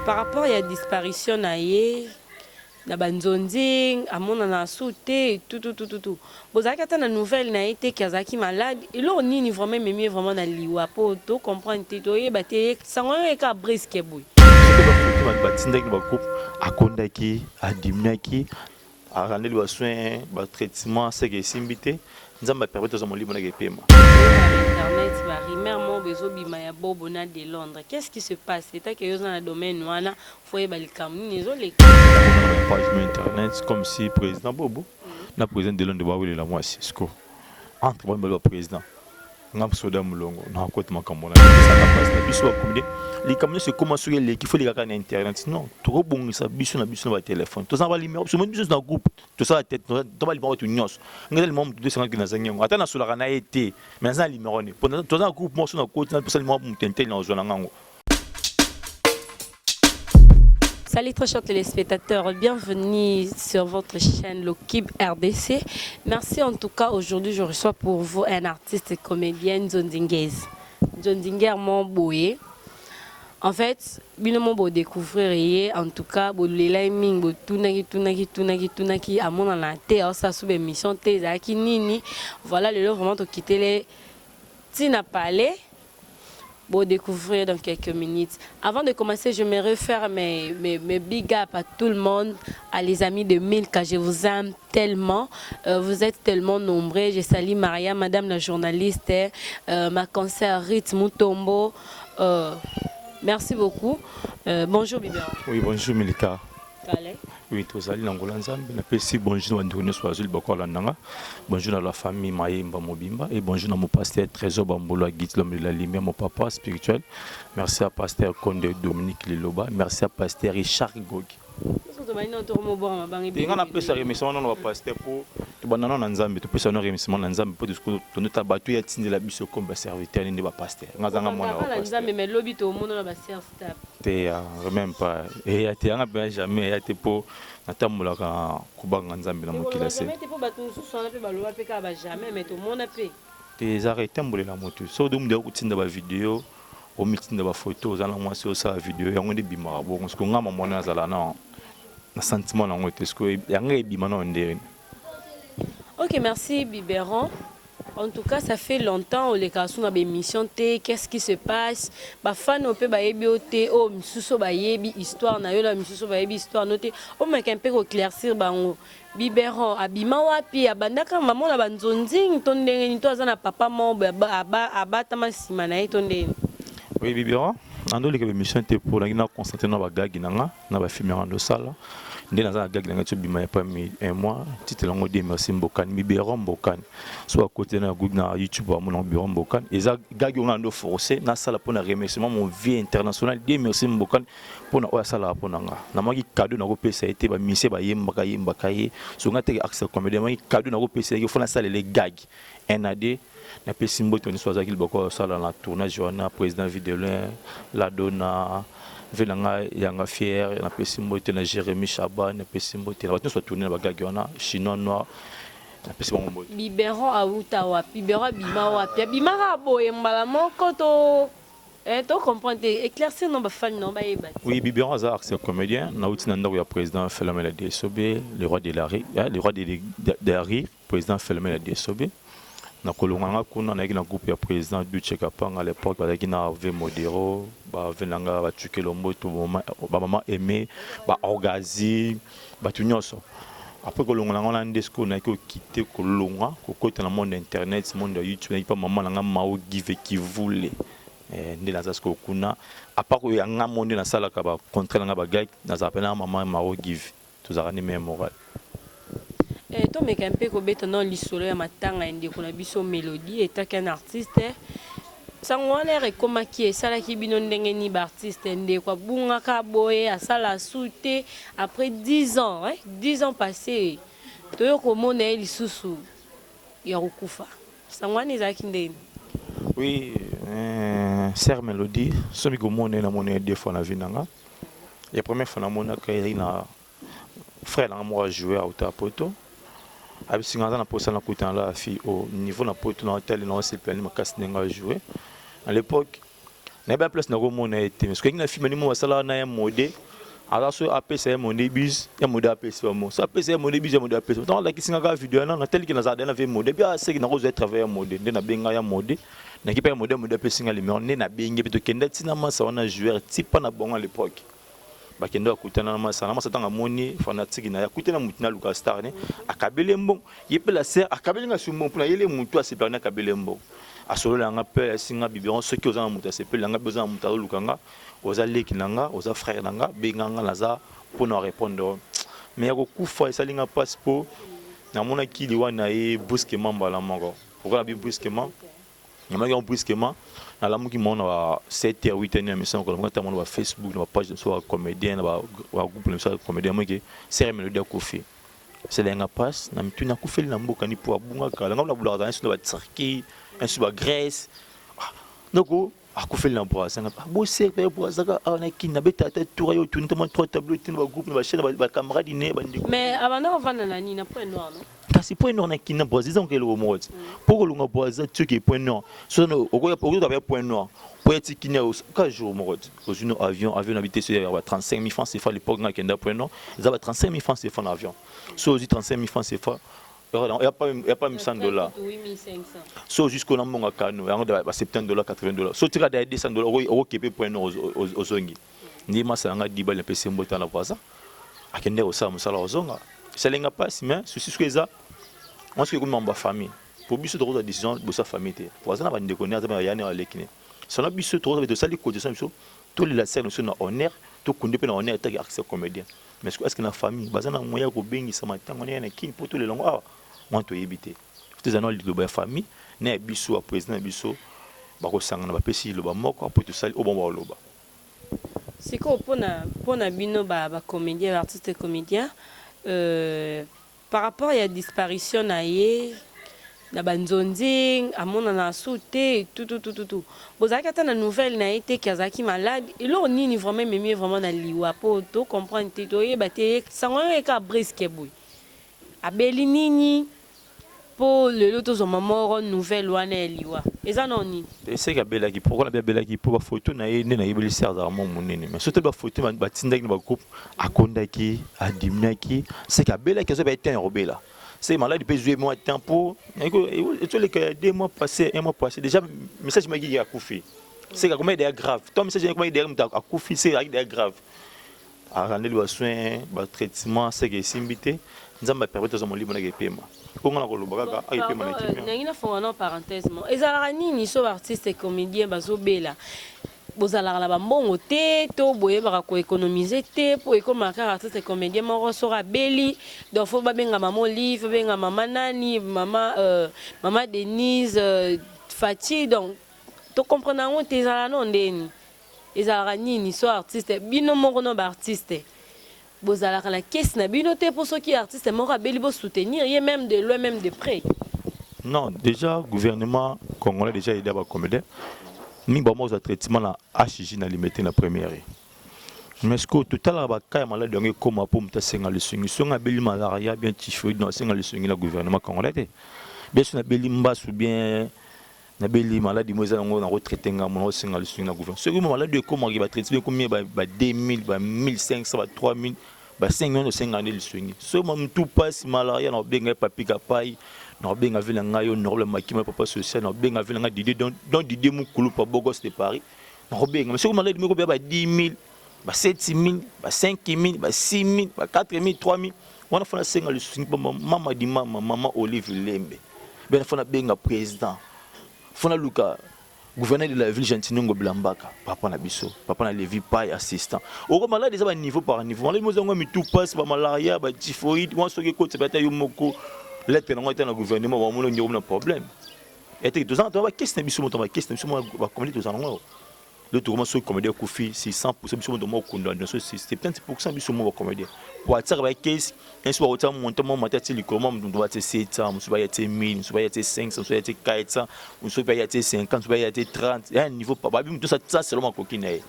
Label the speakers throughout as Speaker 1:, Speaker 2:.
Speaker 1: Par rapport ya disparition na ye na ba nzonzing amonana su te tututututu bozalaki ata na nouvelle na ye te ke azalaki malade eloko nini vraiment ememi ye vraiment na liwa po to comprendre te toyeba te sango yango eka brisque boye.
Speaker 2: Soki ba photo bato batindaki na ba groupe akondaki adimiaki alandeli ba soins ba traitement seke esimbi te Nzambe a permettre ozwa molimo nake epema.
Speaker 1: Toyoka na internet ba rumeurs moko boye ezobima ya Bobo na de Londres qu'est ce qui se passe etant que yo oza na domaine wana faut oyeba likambo nini ezoleka.
Speaker 2: Namona na ba page mo internet comme si president Bobo na president de Londres bawelela mwasi sikoyo entre bango mibale ba president nga soda mulongo na kota makambo na esaka pasi na biso ba comedien likambo nyonso ekoma soki eleki fo elekaka na internet non tokobongisa biso na biso na ba telefone toza na ba numero biso biso na groupe tosala te to ba limero bato nyonso ngai eza limero moto 250 nazangi yango ata nasolaka na ye te mais naza na limero ne po toza na groupe moko so na koti na posa limero moto inteli na kozwa na ngango.
Speaker 1: Salut très chers téléspectateurs, bienvenue sur votre chaîne Lokib RDC. Merci en tout cas, aujourd'hui je reçois pour vous un artiste comédien Nzondingez. Nzondinger Moboye. En fait, bino mo bo découvrir ye en tout cas bolela ye mingi botunaki tunaki tunaki tunaki amonana te aosala su baémission te ezalaki nini voilà lelo vraiment tokitele ntina palais bo découvrir dans quelques minutes. Avant de commencer, je me refaire mes big up à tout le monde, à les amis de Milka, je vous aime tellement, vous êtes tellement nombreux. Je salue Maria, madame la journaliste, ma consoeur Ruth Mutombo. Merci beaucoup. Bonjour Biberon.
Speaker 2: Oui, bonjour Milka.
Speaker 1: Allez.
Speaker 2: Oui, tozali na ngola Nzambe, napesi bonjour na bandeko nyonso bazali bakolanda nga. Bonjour na la famille Mayemba Mobimba et bonjour na mon pasteur Trésor Bambolo Guide l'homme de la lumière, mon papa spirituel. Merci à pasteur Konde Dominique Liloba, merci à pasteur Richard Gogi. Nga napesa remerciement nano ba pasteur po tobanda nano na Nzambe, topesa nano remerciement na Nzambe po tondota bato ya tindela biso comme ba serviteur nde ba pasteur. Nga zanga mwana wa pasteur.
Speaker 1: Nzambe mais lobi to mona na ba sœur stable.
Speaker 2: Te ya même pas. Et ya te nga pe jamais ya te po natambolaka kobanga Nzambe na mokili se.
Speaker 1: Jamais te po bato mosusu wana pe baloba pe kaka ba jamais mais tomona pe.
Speaker 2: Te ezaka etambolela moto. Soki odomdi kotinda ba video omitinda ba photo oza na mwasi osala video yango nde ebimaka bongo sikoyo nga mama wana nazala na na sentiment na yango te sikoyo yango ebima na ndenge.
Speaker 1: Ok merci Biberon. En tout cas ça fait longtemps olekaka su na ba émission te qu'est-ce qui se passe ba fan oyo mpe bayebi yo te oyo misusu bayebi histoire na yo na misusu bayebi histoire no te omeka mpe ko éclaircir bango Biberon abima wapi abandaka mama na banzonzing to ndenge nini to aza na papa moko boye abatama nsima na ye to ndenge nini?
Speaker 2: Oui Biberon nandoleka ba émission te mpo nangi na concentre na bagagi na nga na bafilme yanga ndosala nde naza na gag na ngai tobima ya pas un mois titre yango de merci Mbokani Biberon Mbokani so bakoti na na YouTube bamona Biberon Mbokani eza gag oyo nga ndo forcé nasala mpo na remerciement mon vie international de merci Mbokani mpo na oyo asalaka mpo na nga namaki cadeau nakopesa ye te bamisie bayembaka yembaka ye so nga teke accès comédien namaki cadeau nakopesa ye fo nasalele gag un ad napesi mbote nyonso azalaki liboko asala na tournage wana président Videlin Ladona ve na ngai yanga fier napesi mbote na Jérémy Chaban napesi mbote na bato nyonso batourne na bagagi wana chinois noir napesi bango mbote.
Speaker 1: Biberon awuta wapi? Biberon abima wapi? Abimaka boye mbala moko to eh, to comprendre te éclaircir no bafani no bayeba te.
Speaker 2: Oui, Biberon aza artiste comédien nauti na ndako ya président Phénomène Desobe le roi de la rire, le roi de la rire président Phénomène Desobe na kolonga nga kuna nayaki na groupe ya président Duche Kapanga à l'époque bazalaki na Hervé Modero ba na nga bachuke Lomboto bamama Aimé baorgazi bato nyonso après kolonga na nga wana nde sikoyo nayaki kokite kolonga kokota na monde internet monde ya YouTube nayaki mpa mama na nga Mao Give Kivule nde naza sikoyo kuna à part oyo ya nga mo nde nasalaka bacontre na nga bagag nazala mpe na mama Mao Give tozalaka nde même moral.
Speaker 1: Eh, tomeka mpe kobeta nao lisolo ya matanga ya ndeko na biso Melodie etaki un artiste sango wana ere ekomaki esalaki bino ndenge nini baartiste ndeko abungaka boye asala su te après 10 ans eh, 10 ans passé toyo komona ye lisusu ya kokufa sango wana ezalaki ndenge?
Speaker 2: Oui, sœur Mélodie soki komona ye namona ye deux fois na vie na nga. Ya première fois namonaka ezalaki na frère nanga moko ajoue auta poto abisi nga aza na posa nakutana la fille au niveau na poto na otali na osepelani makasi ndenge ajoue à l'époque. Nayebi place nakomona ye te, mais soki na film nimo basalaka na ye mode, aza so apesa ye mode bus ya mode, apesi bango so apesa ye mode bus ya mode, apesi ntango alakisi nga kaka video wana, nateliki nazala de na vie mode bi aseki, nakozwa travail ya mode nde nabenga ya mode, naki mpe ya mode, ya mode apesi nga numéro nde nabengi mpe tokende ntina masa wana joueur tipa na bango. À l'époque bakende bakutana na masa na masa. Ntango amoni fanatique na ye, akutana mutu na luka star ne, akabeli mbongo ye mpe la sœur akabeli nga su mbongo mpona yele mutu asepelaka ne, akabeli mbongo, asolola yanga mpe asinga biberon. Soki oza na moto asepeli yanga mpe oza na moto azoluka nga, oza leki na nga, oza frère na nga, benga nga, naza mpona répondre. Mais ya kokufa esali nga mpasi mpo namonaki liwa na ye brusquement, mbala moko. Pourquoi nabi brusquement? Namonaki yango brusquement. Nalamuki moko na ba 7 heures, 8 heures ya mission, kolamuka ntango na ba Facebook, na bapage na biso ba comédien, na bagroupe na biso ya comédien, moke sere Mélodie akufi. Esalenga mpasi na mituni, akufeli na mboka ni po abunga kala. Ngai nabulaka zala nso na baturquie, nso bagrèce, donc akufeli na Brazza. Boseka Brazza awa na Kini, nabeta ata tour ayo, otuni tama trois tableau tini bagroupe na bachaîne, bacamarade ne, bandeko.
Speaker 1: Mais abanda kovanda na nini, na Point Noir, non?
Speaker 2: Kasi Point Noir na Kini na Brazza eza eloko moko ti mpo kolonga Brazza tioki Point Noir, so okoyoka ya Point Noir po ya ti Kini ka jour moko ti ozwi no avion. Avion na bi te, so ya ba 35 000 francs CFA. L'époque nga akenda Point Noir, eza ba 35 000 francs CFA na avion. So ozwi 35 000 francs CFA, ya pas 100 $. So jusqu'au na mbongo kano yango ba 70 $, 80 $, so tika da 200 $, okokepe Point Noir, ozongi. Nde masala nga dibali, napesi mbota na Brazza, akende kosala mosala, ozonga. Esalenga mpasi, mais souci soki eza wana, soki ekomi mambo ya famille, po biso tokozwa décision bosa famille te, po aza na bandeko ne, aza na bayani, aleki ne sona. Biso tokozwa, tosali cotisation biso, tolela sere biso na honneur, tokunde mpe na honneur etaki artiste comédien. Mais est ce que na famille baza na moyen ya kobengisa matango ne ya na Kini mpo tolela yango awa? Wana toyebi te. Tozala na liloba ya famille na ya biso ya président na biso, bakosangana, bapesi liloba moko mpo tosali oyo bango bakoloba.
Speaker 1: Sikoyo mpona bino bacomédien, baartiste comédien, par rapport ya disparition na ye na banzonzi, amonana su te, tututututu, bozalaki ata na nouvelle na ye te ke azalaki malade? Eloko nini vraiment ememi ye vraiment na liwa? Mpo tocomprendre te, toyeba te, sango yango eka brusque boye. Abeli nini mpo lelo tozwa moko nouvelle wana ya liwa? Eza nao nini?
Speaker 2: Eseki abelaki. Pourquoi nabi abelaki? Mpo bafoto na ye nde nayebeli se azalaka mwa monene, mais soki bafoto batindaki na bagroupe, akondaki, adiminuaki, seke abelaki, azoba ye temps ya kobela, se maladi mpe ezwi mwa temps mpo etoleka ya 2 mois passé, un mois passé déjà, message maki akufi, seke akomaki deya grave. To message akomaki deya moto akufi, seke azalaki deya grave, arandeli basoin, batraitement, seke esimbi te. Nzambe apermettre aza molimo naki epema, mpo nga na koloba kaka akepema na kimia.
Speaker 1: Nangi nafonga na parenthèse mo, ezalaka nini so baartiste comédien bazobela, bozalaka na bambongo te to boyebaka koéconomiser te mpo ekomaka kaka artiste comédien moko soki abeli, donc faut babenga mama Olive, babenga mama nani, mama Denise, Fati? Donc tocomprendre yango te. Ezala no ndeni, ezalaka nini so artiste, bino moko no baartiste bozalaka na kese na bino te mpo soki artiste moko abeli, bosoutenir ye même de loin, même de près?
Speaker 2: Non, déjà gouvernement congolais déjà aidé bacomédien mingi, bango kozwa traitement na HJ na Limete na première. Mais ce que totalaka, baka ya maladi yango ekóma mpo moto asenga lisungi, songi abeli malaria, bien typhoïde, no asenga lisungi na gouvernement congolais te, bien so nabeli mbasu, bien nabeli maladi mo eza nango, nakotraite ngambo, nakosenga lisungi na gouvernement. Soki mo maladi ekomaki, batraitement ekomi ba 2000, ba 1500, ba 3000, ba 5 wana, osenga nde lisungi. Soki mutu mpasi malaria, na kobenga ye Papi Kapai, na kobenga vie na ngai honorable Makima, papa social, na kobenga vie na ngai Didie, don Didie Mukulu, pa bogos de Paris, na kobenga. Mais soki maladi moko beya ba 10 000, ba 7 000, ba 5 000, ba 6 000, ba 4 000, 3 000 wana, fo nasenga lisungi mpo mama di mama, mama Olive Lembe, bena fo nabenga président, fo naluka gouverneur de la ville Gentiny Ngobila Mbaka, papa na biso, papa na Levi Pai assistant. Oko maladi eza baniveau par niveau. Maladi mozango mitu mpasi, bamalaria, batyphoïde wana, soki ekoti ata yo moko lettre nango ata na gouvernement, bamona ndeko na problème eteke. Toza na bakesi na biso, moto bakesi na biso bacomédie, toza nango le tokoma. Soki comédien akufi, c'est 100% biso moto moko kunda nyonso, c'est 70% biso mo bacomédien po atiaka bakesi. Nyonso bakotia montant mo mata ti likolo, mo moto batie 700, mosusu baya tie 1000, mosusu baya tie 500, mosusu baya tie 400, mosusu baya tie 50, mosusu baya tie 30. Ya niveau babi moto nyonso atia selon makoki na ye.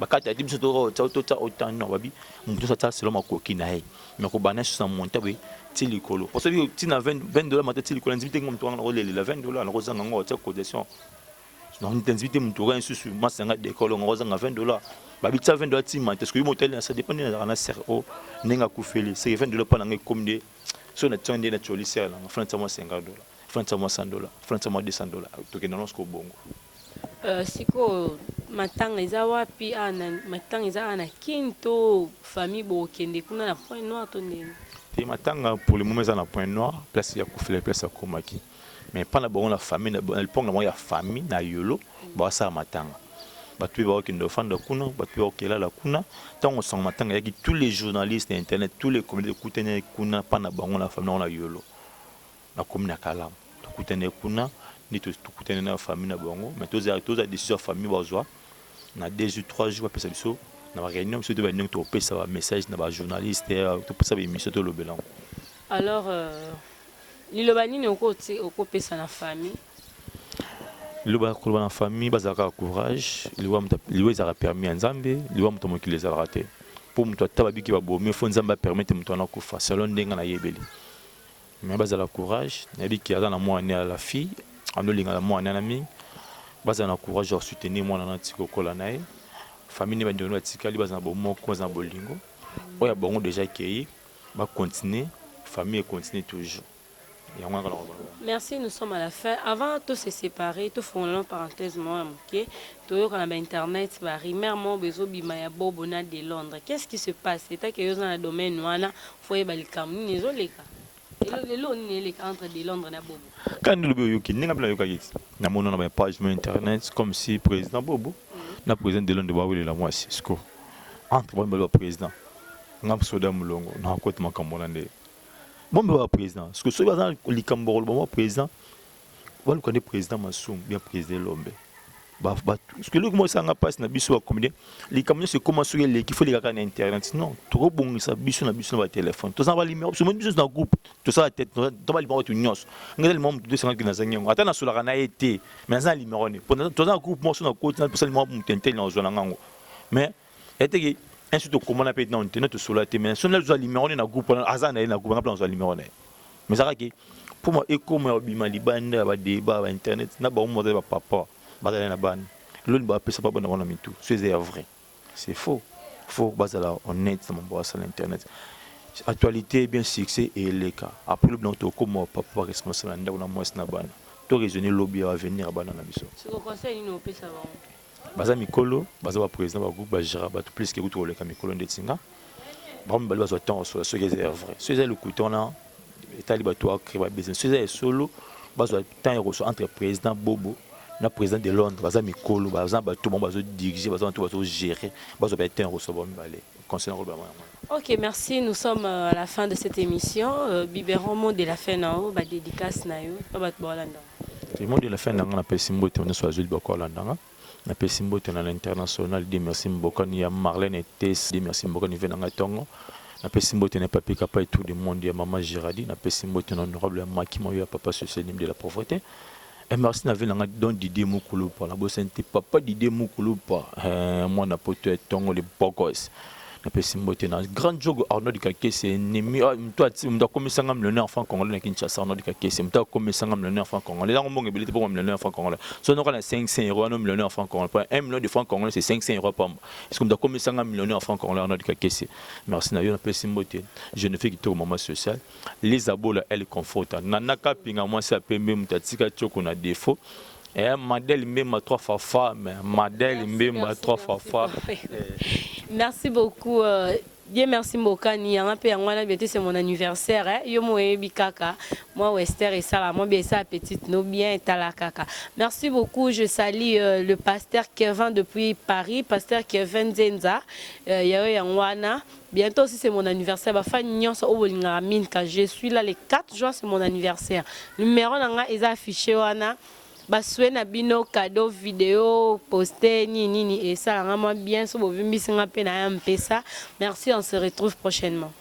Speaker 2: Bakati ati biso totia autant, non, babi moto nyonso atia selon makoki na ye. Mais kobanda nyonso na montant boye ti likolo, po soki ntina 20 $ mata ti likolo, ndimi te moto wana nakolelela 20 $ nakozanga ngo atia cotisation. Ntanzi te moto oka lisusu masi nanga dekolo ngo ozanga 20 dollars, babi tia 20 dollars tima te. Soki motali na, ça dépend nde nazalaka na sere o ndenge akufeli. Seke 20 dollars mpo nanga ekomi nde so na tia nde na tioli sere nanga, fana tia mwa 50 dollars, fana tia mwa 100 dollars, fana tia mwa 200 dollars, tokende nango siko bongo.
Speaker 1: Sikoyo matanga eza wapi? Awa na matanga eza awa na Kine to famille bokokende kuna na Point Noir to ndenge?
Speaker 2: Te, matanga pour le moment eza na Point Noir, place ya kufela, place akomaki. Mais mpa na bango na famille, na lipongo na bango ya famille na Yolo, basala matanga. Bato mpe bakokende kofanda kuna, bato mpe bakokelala kuna. Ntango sango matanga eyaki, tous les journalistes na internet, tous les comédiens ekutani kuna mpa na bango na famille nango na Yolo. Nakomi na Kalamu, tokutani kuna nde tokutani na famille na bango. Mais toza décision ya famille, bazwa na 2 jours, 3 jours, bapesa biso na baréunion biso te, bandenge topesa bamessage na bajournaliste, topesa baémission, tolobela yango.
Speaker 1: Alors liloba nini okopesa na famille?
Speaker 2: Liloba koloba na famille, bazalaka courage. Liwa ezalaka permis ya Nzambe. Liwa moto mokili ezalaka te mpo moto ata babiki babomi, fo Nzambe apermettre moto wana kufa selon ndenge nayebeli. Mais bazala courage, nayebi ki aza na mwana ya la fille, andolingana mwana na mingi. Bazala na courage ya soutenir mwana na tika kokola na ye. Famille nde bandeko batikali, bazala na bomoko, bazala na bolingo oyo ya bango déjà ekei, bacontinue, famille econtinue toujours, yango kaka.
Speaker 1: Merci, nous sommes à la fin. Avant de se séparer, tofongola parenthèse moko ya moke. Toyoka na bainternet barumeur moko bezobima ya Bobo na de Londres. Qu'est-ce qui se passe? Etake yo oza na domaine wana, fo oyeba likambo nini ezoleka lelo, nini eleka entre de Londres na Bobo.
Speaker 2: Kandi lobi oyoki ndenge mpe nayokaki ti namoni na bapage mo internet, comme si président Bobo na président de Londres bawelela mwasi. Siko entre bango mibale baprésident, nga soda molongo nakota makambo wana nde bombe baprésident. Siko soki baza likambo bakoloba mwa président, baluka nde président Masumu bien président Elombe. Parce que eloko moko esanga mpasi na biso bacomédien, likambo nyonso ekóma soki eleki, fo elekaka na internet. Non, tokobongisa biso na biso na batelefone, toza na banuméro biso biso na groupe, tosala te to banuméro bato nyonso. Ngai eza numéro moto tosangaki, nazangi yango, ata nasolaka na ye te, mais naza na numéro ne po toza na groupe moko. So na koti na posa numéro moto intele na ozwa na ngango, mais eteki ainsi tokomona mpe nano te, no tosola te. Mais so nazwa numéro ne na groupe wana, aza na ye na groupe, nga mpe nazwa numéro na ye. Mais ezalaki mpo ekoma ya obima libanda ya badébat bainternet na bango moto bapapa bazala na bana loni bapesa pa bana wana mitu. So eza ya vrai, c'est faux. Faut bazala honnête na mambo basala internet. Actualité bien, succès eleka après lobi. Nango tokóma papa responsable na ndako na mwasi na bana, to raisonner lobi ya avenir ya bana na biso.
Speaker 1: Conseil nini opesa bango?
Speaker 2: Baza mikolo, baza baprésident bagroupe, bagéra bato plus ke kutu koleka mikolo ndeti nga. Bango mibale bazwa temps osola. Soki eza ya vrai, soki eza lokuta wana etali bato acré babusiness. Soki eza ya solo, bazwa temps ya koswa entre président Bobo na président de Londres. Baza mikolo, baza bato bango bazodirige, baza bato bazogérer, bazwa ba temps ya koswa bango mibale. Conseil na koloba yango.
Speaker 1: Ok, merci. Nous sommes à la fin de cette émission. Biberon, mot de la fin, na ba dédicace na yo. Pas bat bolanda.
Speaker 2: Mot de la fin na nga, napesi mbote nyonso azwi libako alanda nga. Napesi mbote na l'international de merci Mbokani ya Marlène Etes, de merci Mbokani ve na ngai ntongo. Napesi mbote na Papi Kapa et tout le monde ya mama Géradi. Napesi mbote na honorable ya Maki Moyo ya papa socialisme de la pauvreté. Et merci na ve na ngai don Didier Mukulupa, nabosani te papa Didier Mukulupa, mwana poto ya ntongo, le bogos. Napesi mbote na grand jogo Arnaud Kakese, ennemi moto akomisanga millionnaire franc congolais na Kinshasa. Arnaud Kakese, moto akomisanga millionnaire franc congolais, yango mbongo ebele te mpo millionnaire franc congolais. So noka na 500 euros wana, millionnaire franc congolais, 1 million de franc congolais, c'est 500 euros pamba. Est ce que moto akomisanga millionnaire franc congolais, Arnaud Kakese, merci na yo. Napesi mbote jeune fille kitoko, mama sociale Lizabola, elle conforte Nana Kapinga, mwasi ya pembe, moto atika tioko na défaut. Eh, Madel Mbemba, trois fois femme. Madel Mbemba, trois fois femme.
Speaker 1: Merci beaucoup. Bien, merci Mbokani. Yanga pe yango wana, bientôt c'est mon anniversaire. Hein. Yo mo yebi kaka. Moi Wester et ça, moi bien ça petite no bien tala kaka. Merci beaucoup. Je salue le pasteur Kevin depuis Paris, pasteur Kevin Zenza. Yayo yango wana. Bientôt aussi c'est mon anniversaire. Ba fan nyonso oyo bolingaka Minka. Je suis là le 4 juin, c'est mon anniversaire. Numéro na nga eza affiché wana. Basue na bino cadeau, vidéo poste nini nini esalanga mwa bien. So bovimbisi nga mpe na ya mpesa. Merci, on se retrouve prochainement.